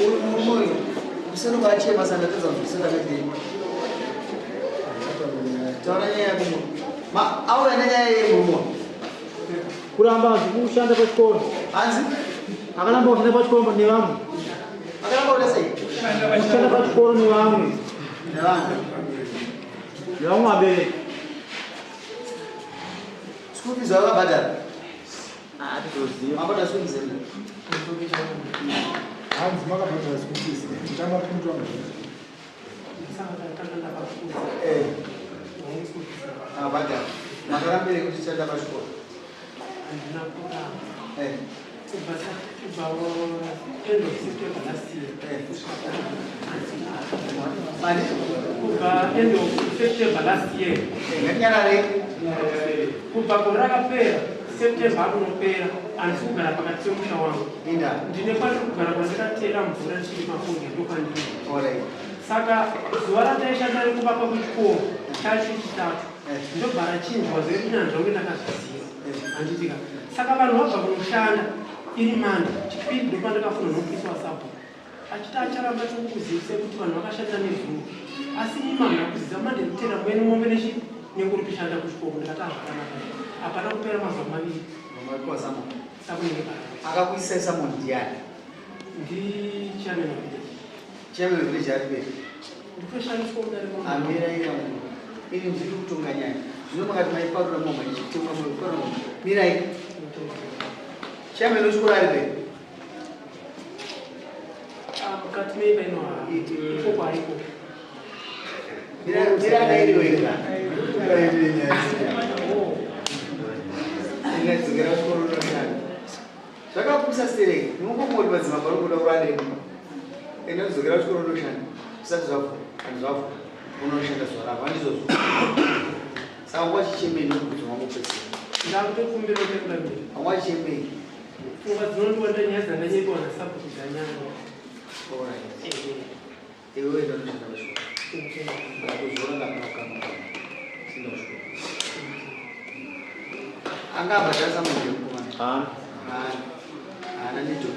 Uyu murume uyu kuseni kwachema saka ndatadza kunzwisisa ndakadii. Taura nyaya yako murume. Ma auya nenyaya yei murume uyu? Kuramba zvikushanda pachikoro. Hanzi? Akaramba kushanda pachikoro nevamwe. Akaramba kuita sei? Kushanda pachikoro nevamwe. Nevamwe. Nevamwe vabereki. School fees vakabhadhara? Hatitoziva. Mabhadhara school fees here? Hanzi makabhadhara school fees. Tichamapunjwa mzvii. Eh. Makabhadhara. Makarambirei kuti tichanda pachikoro? Handina kuramba. Eh. Kubva kubva end of September last year. Eh. Mani? Kubva end of September last year. Eh, ngatinyararei. Kubva gore rakapera September akunopera handisi kugara pakati pemusha wangu. Inda. Ndine kwandiri kugara kwandikatera mvura ndichiri mafunge ndokwandiri. Alright. Saka zuva rataishanda rekuvakwa kwechikoro chacho chitatu Eh. ndobva rachinjwa zvekunyanzva kunge ndakazviziva Eh. handitika. Saka vanhu vabva kunoshanda iri manda chipiri ndopandakafuna nopisa wasabhuku achiti acharamba chokukuzivisa kuti vanhu vakashanda nezuro asi imi hamuna kuziva mande nditera mwene mombe nechi nekuri kushanda kuchikoro ndikati azvakanaka hapana kupera mazuva maviri Mamapiwa summon. sakunenge paa Akakuisai summon ndiani? Ndichairman village. Chairman village ari pepi. Nditoshandiswa kudare. Amira ira munhu. Ini ndiri kutonga nyaya. Zvino makati maiparura moma ichitonga maiparura moma. Mirai. Chairman wechikoro ari pepi. Mukati meimba ino ikoko ariko. Mira mira dairi wega. Ingadzokera kuchikoro unoshanda. Zvakapusa stereki. Munongoti madzimambo ari kuda kurarema. Enda kudzokera kuchikoro unoshanda. Zvisati zvavhura. Kana zvavhura. Unoshanda zuva rako. Handizvozvo. Saka nguva chichemei nokubvunza wangu pedzisira. Ndakutokumbira kutungamira. Nguva chichemei. Pfungwa dzinondiwanda nyaya dzandanyepewa nasabhuku dzanyanya. Alright. Iwe enda unoshanda kuchikoro. Ndakuzora ndakakama. Sinda kuchikoro. Anga abhadhara samwe mukomana. Haana. Haana. Haana nejoki.